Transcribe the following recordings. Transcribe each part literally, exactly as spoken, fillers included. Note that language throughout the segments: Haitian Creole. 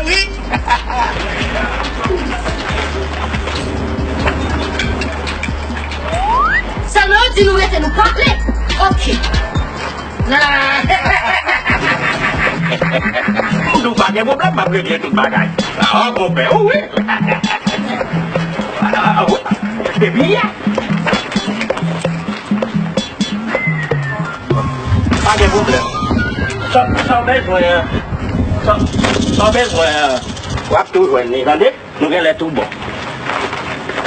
Wi. Sèlman yo di nou rete, nou pale. Oke. Nou pa gen pwoblèm, m ap regle tout bagay. Ah, konpè, wi. Ah, wi. Depi yè. Pa gen pwoblèm. Sa, sa w bezwen an, sa, sa w bezwen an, w ap tou jwenn li, tande? Nou genlè tou bon.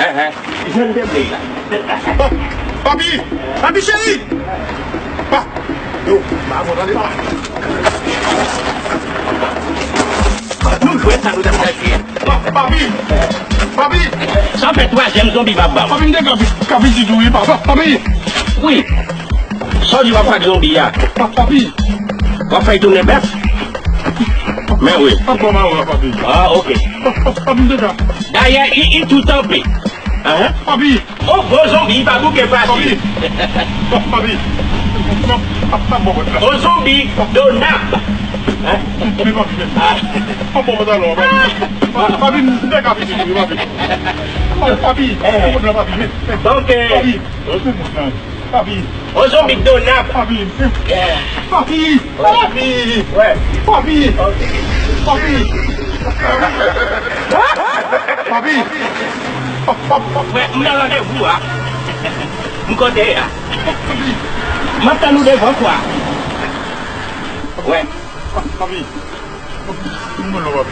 Enhen. Jwenn bebe la. Papi! Papi cheri! Pa! Yo, pa bon, tande, pa! Nou jwenn sa nou t ap chèche. Pa, papi! Papi! Sa fè twazyèm zonbi m ap ba w. Papi, m te ka vi-, ka vizit ou, wi, pa, pa, papi! Wi. Sa w di w ap fè ak zonbi a? Pa, papi! W ap fè l tounen bèf? Men wi. Pa, pa, pa, papi. Ah, oke. Pa, pa, papi, m te ka. Dayè, i, i tou tanpe. Ahan. Papi! On bon zonbi pa bouke fasil. Papi. Papi. Papi. Papi. On zonbi do nap. Hein? Men papi. Papi, papi, papi, papi, m te ka vizit ou, papi. Papi, papi, papi, papi. Donk, eh, papi. Papi. On zonbi k do nap. Papi. Papi. Papi. Wè. Papi. Papi. Papi. Wè, m nan randevou a. M kote a. M ap tann ou devan kwa. Wè. Papi.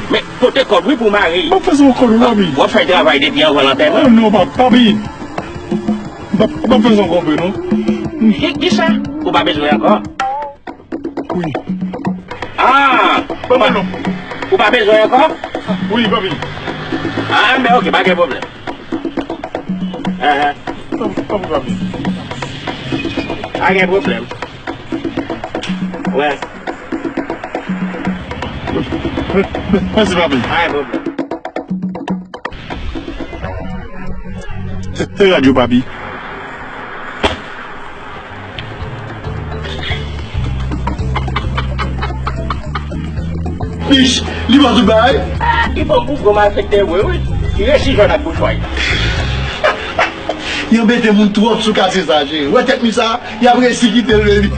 Men pote kòd wi pou mare. M ap fè sa yon kòd wi, papi. W ap fè travay depi anvan lantèman. Non, non, pa, papi. M p ap, m p ap fè sa ankò vre, non. Ki, kisa? Ou pa bezwen ankò? Wi. Ah! Bon, bon, non. Ou pa bezwen ankò? Wi, papi. Ah, men oke, pa gen pwoblèm. Ah, ah. Papi, papi. Pa gen pwoblèm. Wè. Mèsi, papi. Pa gen pwoblèm. Se, se radyo, papi. Mich, li ban tout bagay. Ah, li pran pou gwo malfektè vre, wi. Li resi jwenn ak bouchwa l. Li anbete moun twòp sou katye sa, cheri. Wè tèt mi sa, y ap resi kite l, baby.